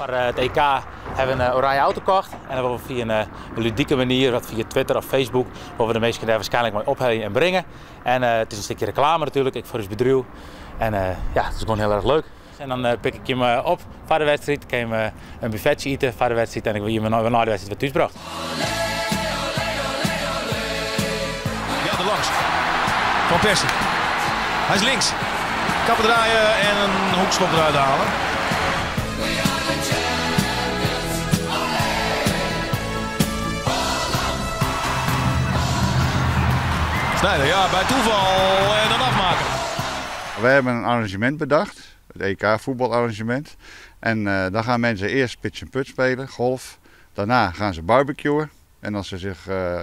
Foar it EK hawwe we in oranje auto kocht en dan wolle we fia in ludike manier, wat fia Twitter of Facebook, wolle we de minsken dêr waarskynlik mei ophelje en bringe. En it is in stikje reklame natuerlik, ek foar ús bedriuw. En ja, it is gewoan hiel erch leuk. En dan pik ik jim op foar de wedstriid, kinne jim in buffetsje ite foar de wedstriid en ik wurd jim nei de wedstriid wer thúsbrocht. Ja, de langs. Van Persie. Hij is links. Kappen draaien en een hoekschop eruit halen. Sneijder, ja, bij toeval en dan afmaken. Wij hebben een arrangement bedacht, het EK voetbalarrangement. En dan gaan mensen eerst pitch en putt spelen, golf. Daarna gaan ze barbecuen. En als ze zich,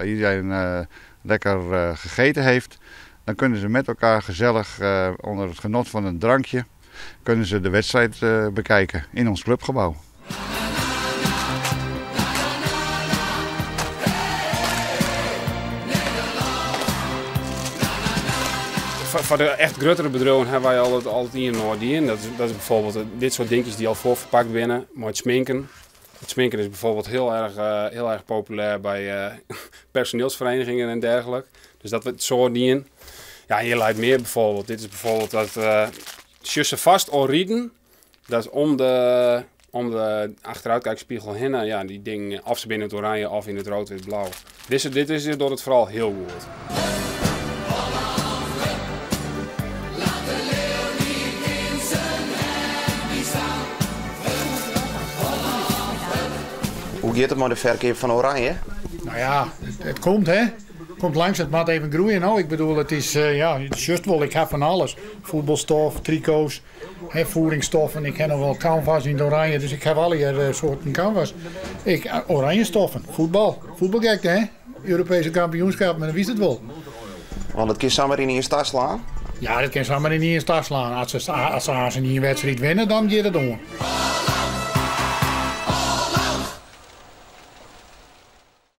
iedereen lekker gegeten heeft, dan kunnen ze met elkaar gezellig onder het genot van een drankje kunnen ze de wedstrijd bekijken in ons clubgebouw. Foar de echt gruttere bedriuwen hawwe wy al it ien en oar dien. Dat is bijvoorbeeld dit soort dinkjes dy't al foarferpakt binne mei it sminken. Het sminken is bijvoorbeeld heel erg populair bij personeelsverenigingen en dergelijke. Dus dat we it soart dien. Ja, hjir leit mear bijvoorbeeld. Dit is bijvoorbeeld dat sjochst se fêst al riden. Dat is om de achteruitkijkspiegel hinne. Ja, dy dingen, of se binne yn it oranje of yn it rood, wit, blau. Dit is docht it foaral hiel goed. Hoe giet it mei de ferkeap fan Oranje? Nou ja, it komt hè. It komt langs, it moat even groeie no. Ik bedoel, it is, ja, sjochst wol, ik ha fan alles. Fuotbalstof, triko's, hè, voedingsstoffen. Ik ha noch wol canvas yn it oranje, dus ik ha allegear soarten canvas. Ik, oranje stoffen, fuotbal, fuotbalgekte hè. Europeeske kampioenskippen, dan witst it wol. Want dat kin samar yn ien taslaan? Ja, dat kin samar yn ien taslaan. As se aanst yn ien wedstriid winne, dan giet it oan.